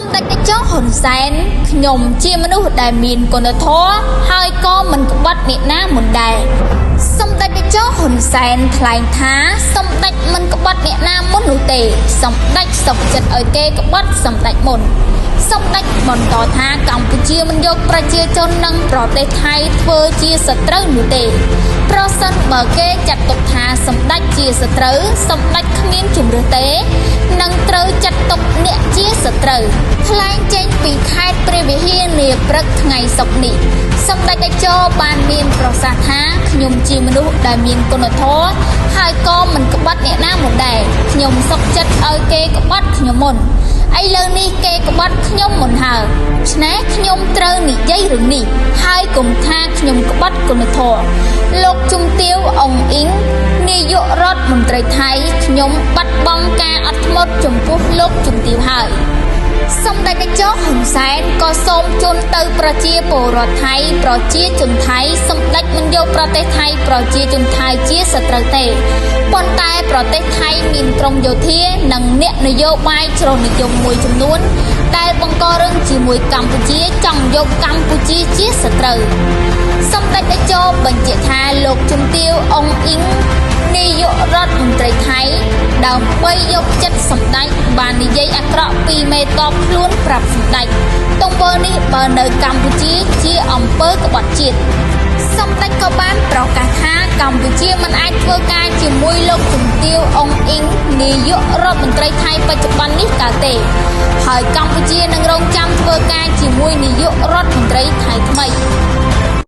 សម្ដេចតេជោហ៊ុនសែនខ្ញុំជាមនុស្សដែលមានគុណធម៌ហើយក៏មិនក្បត់អ្នកណាមុនដែរសម្ដេចតេជោហ៊ុនសែនថ្លែងថាសម្ដេចមិនក្បត់អ្នកណាមុននោះទេសម្ដេចសុខចិត្តឲ្យគេក្បត់សម្ដេចមុនសម្ដេចបន្តថាកម្ពុជាមិនយកប្រជាជននិងប្រទេសថៃធ្វើជាសត្រូវនោះទេប្រសិនបើគេចាត់ទុកថាសម្ដេចជាសត្រូវសម្ដេចគ្មានជម្រើសទេនឹងត្រូវចាត់ទុកអ្នកជាសត្រូវថ្លែងចេញពីខេត្តព្រះវិហារនាព្រឹកថ្ងៃសុក្រនេះសម្ដេចតេជោបានមានប្រសាសន៍ថាខ្ញុំជាមនុស្សដែលមានគុណធម៌ហើយក៏មិនក្បត់អ្នកណាមុនដែរខ្ញុំសុខចិត្តឲ្យគេក្បត់ខ្ញុំមុនឥឡូវនេះគេក្បត់ខ្ញុំមុនហើយឆ្នេះខ្ញុំត្រូវនិយាយរឿងនេះហើយកុំថាខ្ញុំក្បត់គុណធម៌លោកជំទាវអ៊ុងអ៊ីងនាយករដ្ឋមន្ត្រីថៃខ្ញុំបាត់បង់ការអត់ធ្មត់ចំពោះលោកជំទាវហើយសម្ដេចតេជោហ៊ុនសែនក៏សូមជូនទៅប្រជាពលរដ្ឋថៃប្រជាជនថៃសម្ដេចមិនយកប្រទេសថៃប្រជាជនថៃជាសត្រូវទេប៉ុន្តែប្រទេសថៃមានក្រុមយោធានិងអ្នកនយោបាយជ្រុលនិយមមួយចំនួនដែលបង្ករឿងជាមួយកម្ពុជាចង់យកកម្ពុជាជាសត្រូវសម្ដេចតេជោបញ្ជាក់ថាលោកជំទាវអ៊ុងអ៊ីងនាយករដ្ឋមន្ត្រីថៃដើម្បីយកចិត្តសម្ដេចបាននិយាយអាក្រក់ពីមេតបខ្លួនប្រាប់សម្ដេចទង្វើនេះបើនៅកម្ពុជាជាអំពើក្បត់ជាតិសម្ដេចក៏បានប្រកាសថាកម្ពុជាមិនអាចធ្វើការជាមួយលោកជំទាវអ៊ុងអ៊ីងនាយករដ្ឋមន្ត្រីថៃបច្ចុប្បន្ននេះកើតទេហើយកម្ពុជានឹងរងចាំធ្វើការជាមួយនាយករដ្ឋមន្ត្រីថៃថ្មី។